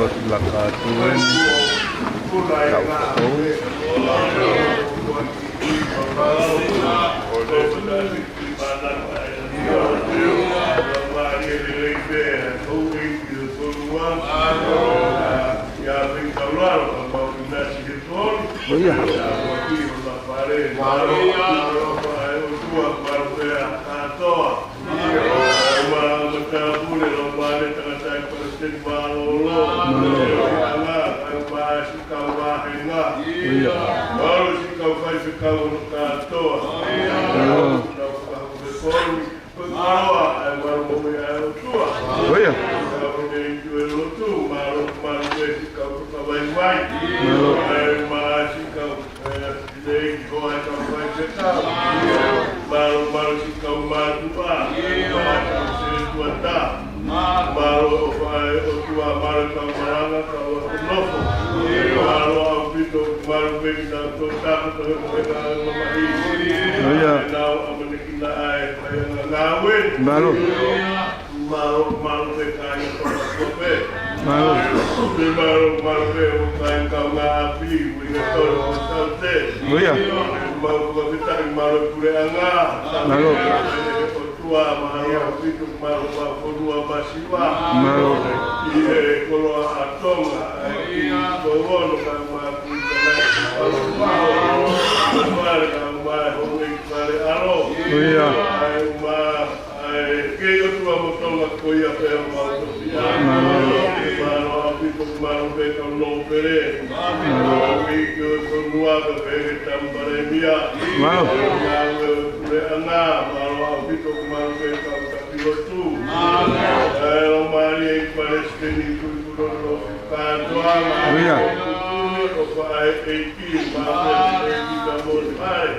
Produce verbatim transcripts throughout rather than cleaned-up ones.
Laka atu eni. Lau foʻou. ʻIo. ʻIo. ʻIo. Mālō, mālō siʻi kau mātuʻa, mālō kau sētuata. Mālō ʻofa ʻa e ʻOtua, mālō kau malanga, kau akonofo. Mālō ʻaupito, mālō pē kinautolu takoto he mohenga ʻo e mamahi. ʻIo. Nau ʻamanekina ʻa e faiʻanga ngāue. Mālō. Mālō, mālō pē kāinga Tongatapu pē. Mālō. Mālō, mālō pē ʻo kāinga kaungāʻapi, ʻuhinga tolo ʻo Saute. ʻIo. Mālō fakafetaʻi, mālō puleʻanga. Mālō. ʻOtua, mālō ʻaupito, mālō ʻa e fonua masiva. Mālō. ʻI he koloa ʻa Tonga, ʻa e kiʻi koloa no ka ma kui kana. Mālō, mālō, mālō, mālō, hongei fale ʻalo. ʻIo. ʻAi, mālō. ʻAi, kei ʻOtua mo Tonga ko ia pē ʻa mau tofiʻa. Mālō. Mālō ʻaupito, mālō pē kau nōpele. Mālō. ʻEiki ʻo e fonua ka pehē ki he Palēmia. Mālō. Ngāue ʻo e puleʻanga, mālō ʻaupito, mālō pē kau kapilotu. Mālō. ʻAi, ʻo mālō ʻEiki Palesiteni, Tuʻipulotu kātoa. ʻIo. ʻOfa ʻa e ʻEiki, mālō pē ʻEiki ka mo e fale.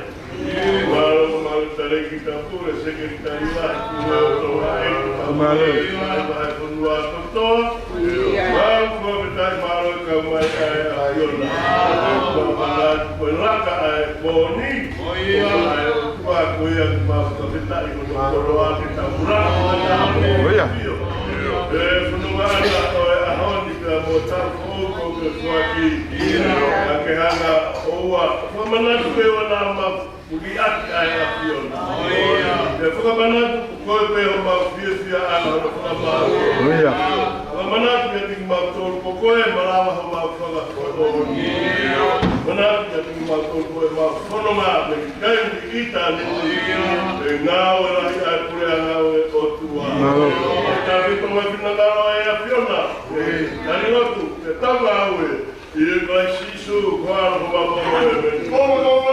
Mālō, mālō Talēkita Pule, Sekelitali Lahi, Pule ʻo Tonga, ʻEiki ka mo e fale, mālō. Vahefonua kotoa. Mālō, fakafetaʻi, mālō e kau mai ʻa e ʻAfiona. Mālō, mālō, ko e laka ʻa e moʻoni. ʻA e ʻOtua ko ia ke mau fakafetaʻi ko e koloa ke tau laka. ʻIo. E fononga ʻana ʻo e ʻaho ni pea mo e taʻu foʻou kuo ke foaki. ʻIo. Ka ke hanga ʻo ʻoua, fakamanatu ke ʻoua naʻa mau muliʻaki ʻa e ʻAfiona. ʻIo. Ke fakamanatu ko koe pē homau fiefia ʻa e hono fakamālō. ʻIo. Fakamanatu kiate kimautolu ko koe malava homau fakafoʻou. ʻIo. Manatu kiate kimautolu ko ʻemau fononga mei he taimi ki ʻitāniti. ʻIo. ʻE ngāue lahi ʻa e puleʻanga ʻo e ʻOtua. ʻIo. ʻE tau ke tonga finangalo ʻa e ʻAfiona. ʻE tali lotu, ke tau ngāue. ʻIa Kalaisi Sīsū, ko e ʻAlo ko homau Fakamoʻui.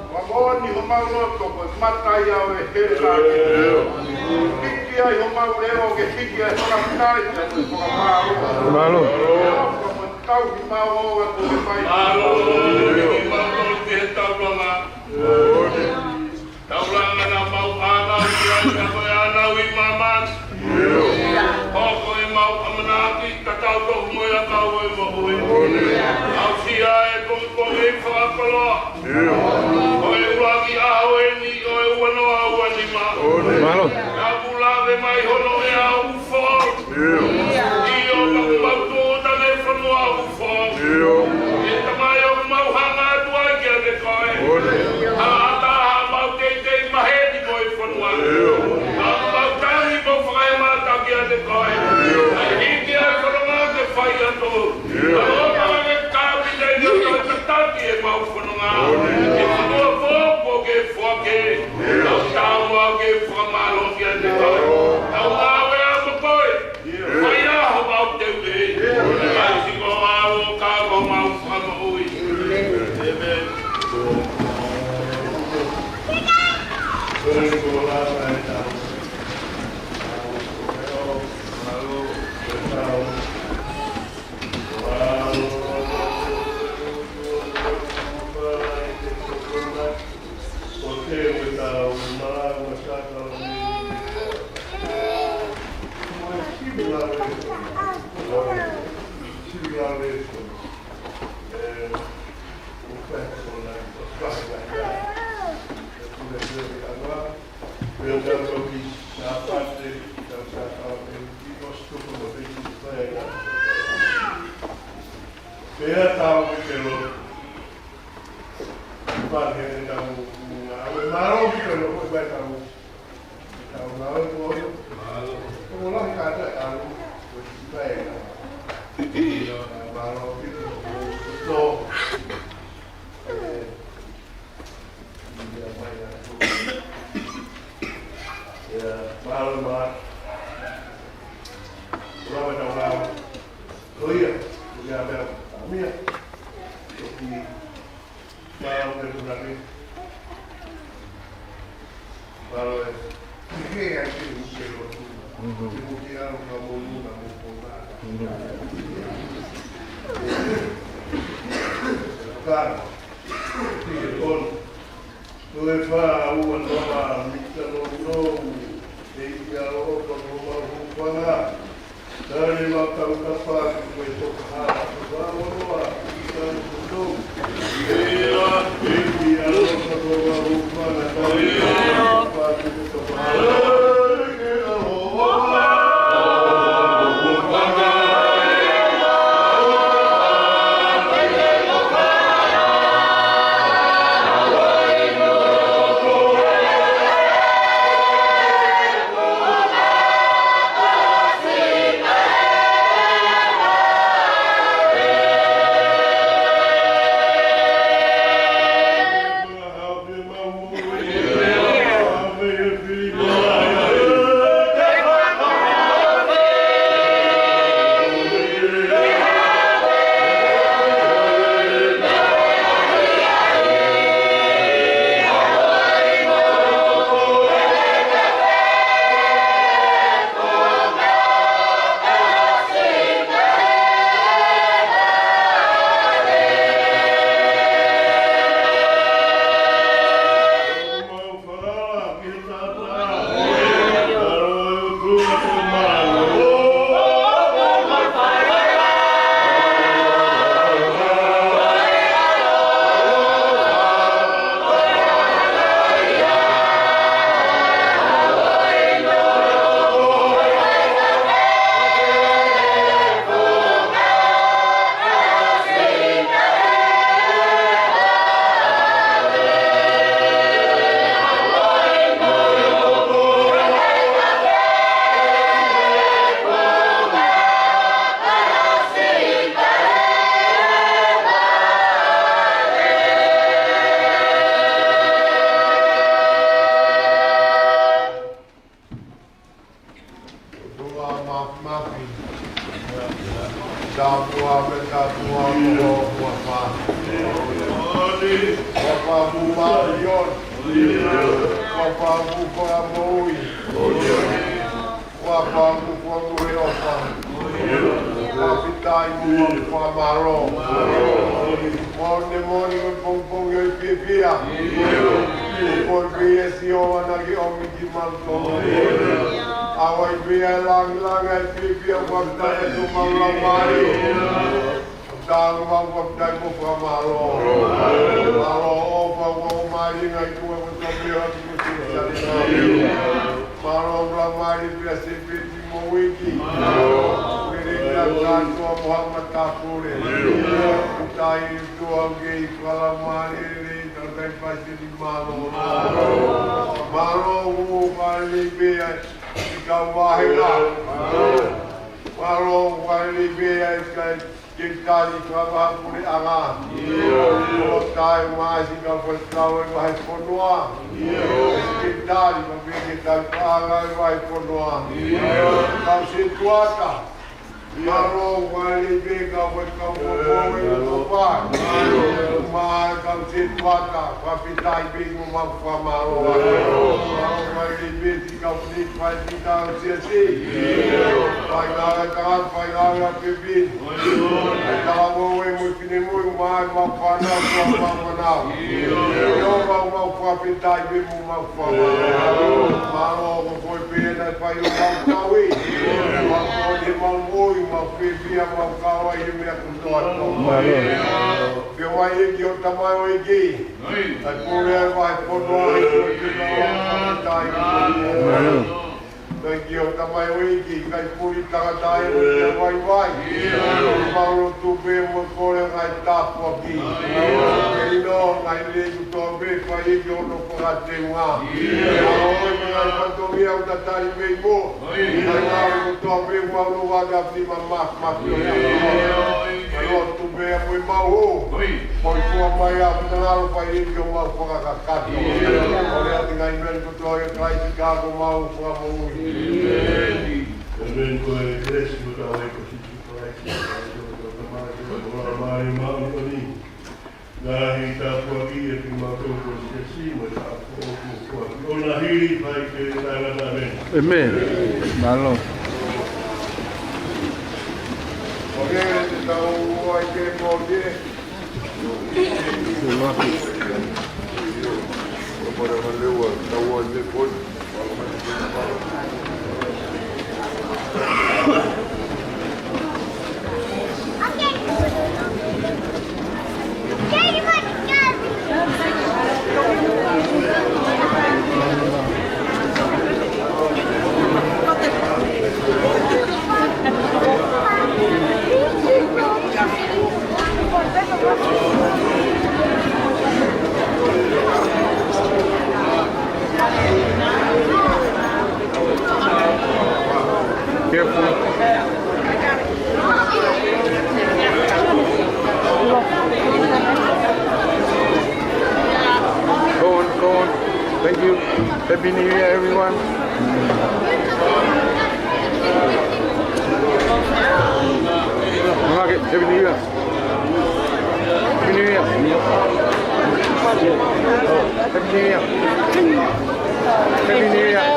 Ua moʻoni homau loto ko e mata ia ʻo e hela. Hiki ai homau leʻo ke hiki ai fakafetaʻi ʻa e fakamālō. Mālō. Ko e tauhi mau ʻo atu ke fai. Mālō. Mālō ki he taulanga. Taulanga naʻa mau ʻānau ki ai, ka ko e ʻānau ʻi māmani. Ko e mau ʻamanaki, tatau tofu mo ia kau e moʻui. Aʻusia e pongipongi fakakoloa. Ko e ʻuluaki ʻaho eni ʻo e ua noa ua nima. Mālō. Naʻa ku lave mai hono ʻea ʻoku foʻou. ʻIo, ka ʻoku mau tūʻuta he fonua ʻoku foʻou. ʻE Tamai, ʻoku mau hanga atu ai kiate koe. ʻA e taha mau teitei maheni mo e fonua. Ka ʻoku mau tangi mo fakaemata kiate koe. ʻA e hiki ʻa e fononga ke fai atu. Ka ʻoku mau ke kapiteni ʻo tataki ʻemau fononga. ʻE fonua foʻou ke foaki. Tau tau ke fakamālō kiate koe. Tau ngāue ʻa mo koe. Fai ʻa homau teu lelei. Fai siko ʻa ʻo ka homau fakamoʻui. ʻĒmeni. Pea tau ki te lo. Pea ke tau ngāue mālō ki te lo, ko e tau. Tau ngāue ko e. Ko e lahi kātoa e ʻalu. Ko e. Mālō ki te lo. Ia, mai atu. Ia, mālō, mālō. Ua mai tau ngāue. Ko ia, ko ia mea, mea. Ko ki, mālō mea kuna ke. Mālō e. Ke ai ke u ke lo. Ke mo ke alo ka mo mo na mo ko na. Ka. Ko e fā ua noa mita nounou, ʻe ʻi ai ʻo ka mo mau hūfanga. Tali mau tau tapa ki ko e tokahala, ko e fā ua noa, mita nounou. ʻE ʻi ai ʻo ka mo mau hūfanga, tali mau tau tapa ki ko e tokahala. Fakaʻamu māʻoniʻoni. Fakaʻamu fakamoʻui. Fakaʻamu fakamoʻui ʻofa. Fakafetaʻi mo fakamālō. Moʻoni moʻoni ko e pongipongi ʻo e fiefia. Ko e fiefia ʻa Sihova naʻa ke ʻomi kimautolu. ʻAuai pē ʻa e lāngilangi ʻa e fiefia, fakafetaʻi atu homau laumālie. Tau mau fakafetaʻi mo fakamālō. Mālō ʻofa ʻoku ʻomai ʻe he ʻOtua kotoa pē ʻo e ʻAfiona. Mālō ʻoku ʻomai pē ʻa e sēpeti mo e uike. Lele pē ʻa e kātoa mo ha matāpule. Fakafetaʻi ʻOtua ʻoku ke ʻi he fakalāngilangi lelei, tau tai pasi ni mālō. Mālō ʻoku ʻomai pē ʻa e kau vāhenga. Mālō ʻoku ʻomai pē ʻa e kai ke tali fakavahaʻapuleʻanga. ʻIo. ʻO tai mai siʻi kau faifekau ʻo e vahefonua. ʻIo. Ke tali mo e ke tali paʻanga ʻo e vahefonua. ʻIo. Kau sētuata. ʻIo. Mālō ʻoku ʻomai pē kau faifekau mo e ʻOtua. ʻIo. Mo e kau sētuata. Fakafetaʻi pē mo mau fakamālō. ʻIo. Mālō ʻoku ʻomai pē siʻi kau fili fai ki he kau siasi. ʻIo. Fai ngāue ʻa e tangata, fai ngāue ʻa e pēpē. Tau ō ē mo e finemui, mai mo e fānau, mo e fānau. ʻIo, mau, mau fakafetaʻi pē mo mau fakamālō. Mālō ʻoku ʻikai pē naʻe fai ʻo mau tauhi. Mau tauhi, mau moʻui, mau fiefia, mau kau ai he meʻa kotoa. Mālō. Pea mai ʻEiki ʻo Tamai ʻEiki. ʻA e pule ʻa e vahefonua ʻEiki ʻo Tamai ʻEiki. Mālō. ʻEiki ʻo Tamai ʻEiki, ʻikai puli tangata ʻe ʻikai vaivai. Mau lotu pē mo kole ngaahi tāpuaki. Pea ʻi he ngaahi lelei kotoa pē fai ʻEiki hono fakateunga. ʻA ʻoe mo e ngaahi fatongia ʻoku tatali mei muʻa. Ngaahi ngāue kotoa pē mau lotu atu ʻi he mamafa mafi ʻo e ʻaho. Mau lotu pē mo e mau hū. Ko e fua mai ʻa e finangalo fai ʻEiki ʻo mau fakakakato. ʻIo. ʻO lea ʻi he ngaahi meʻa ni kotoa ʻia Kalaisi ka ko homau Fakamoʻui. ʻĒmeni. ʻĒmeni. Ko e kelesi ʻa hotau ʻEiki ko Sīsū Kalaisi, ko e ʻofa ʻa e ʻOtua ko e Tamai, ko e ʻofa ʻa e Laumālie Māʻoniʻoni, ngaahi tāpuaki ʻa kimautolu ko e siasi, mo e tāpuaki ʻo e ʻOtua ʻo na hili fai ke tangata. ʻĒmeni. ʻĒmeni. Mālō. ʻOku tau ō ai ke pō ke Careful. Go on, go on. Thank you. Happy New Year, everyone. Happy New Year. Happy New Year. Happy New Year. Happy New Year. Happy New Year.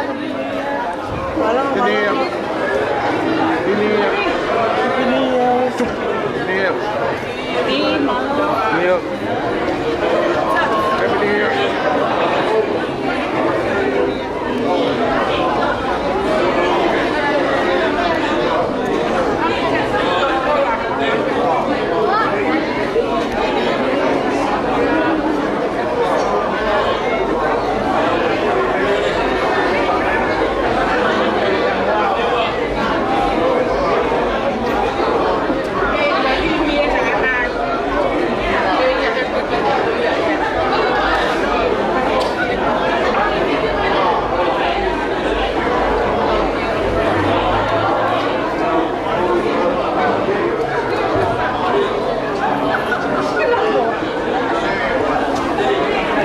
Happy New Year. Happy New Year. Happy New Year. Happy New Year.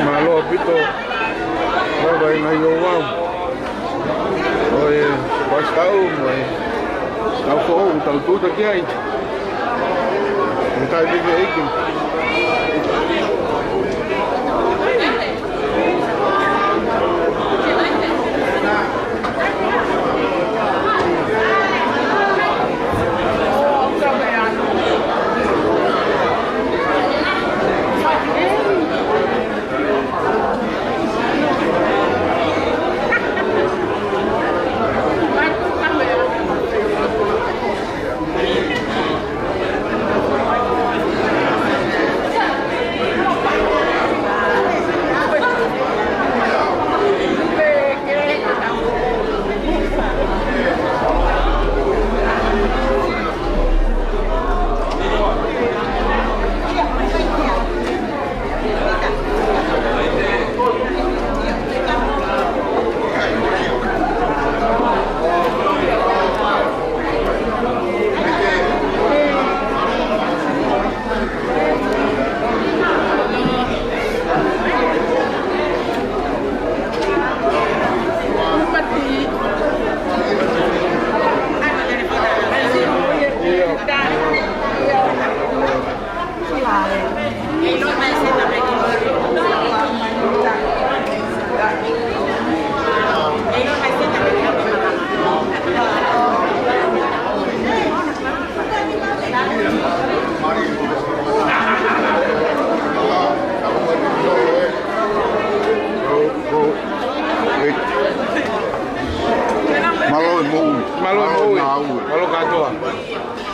Mālō ʻaupito. Mālō e ngaahi ouau. ʻOi, pasitau, ʻoi. Tau foʻou, tau tūʻuta ki ai. ʻOku tai pē ke ʻEiki.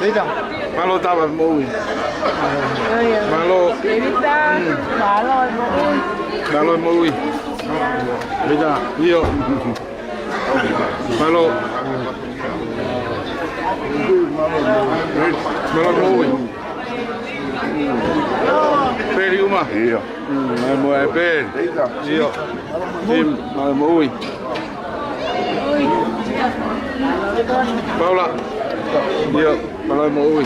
Mālō Tava, moʻui. Mālō. Mālō moʻui. Mālō moʻui. ʻIo. Mālō. Mālō moʻui. Peli uma. ʻIo. Mm, mālō moʻui Peli. ʻIo. Tim, mālō moʻui. Paula. ʻIo, mālō moʻui.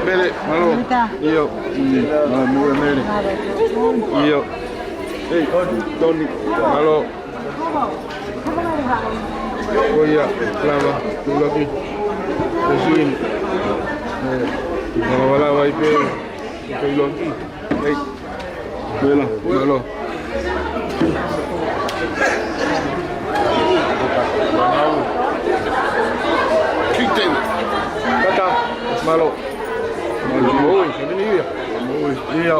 Mele, mālō. ʻIo, mm, mālō moʻui Mele. ʻIo. Hei, Toni, mālō. Ko ia, lava, tulaki. Ko Suini. Ē, lava, lava, i pē. Ko Iloki. Hei. Vela, mālō. Kiten. Kata, mālō. Mālō, moʻui. Happy New Year. Moʻui. ʻIo.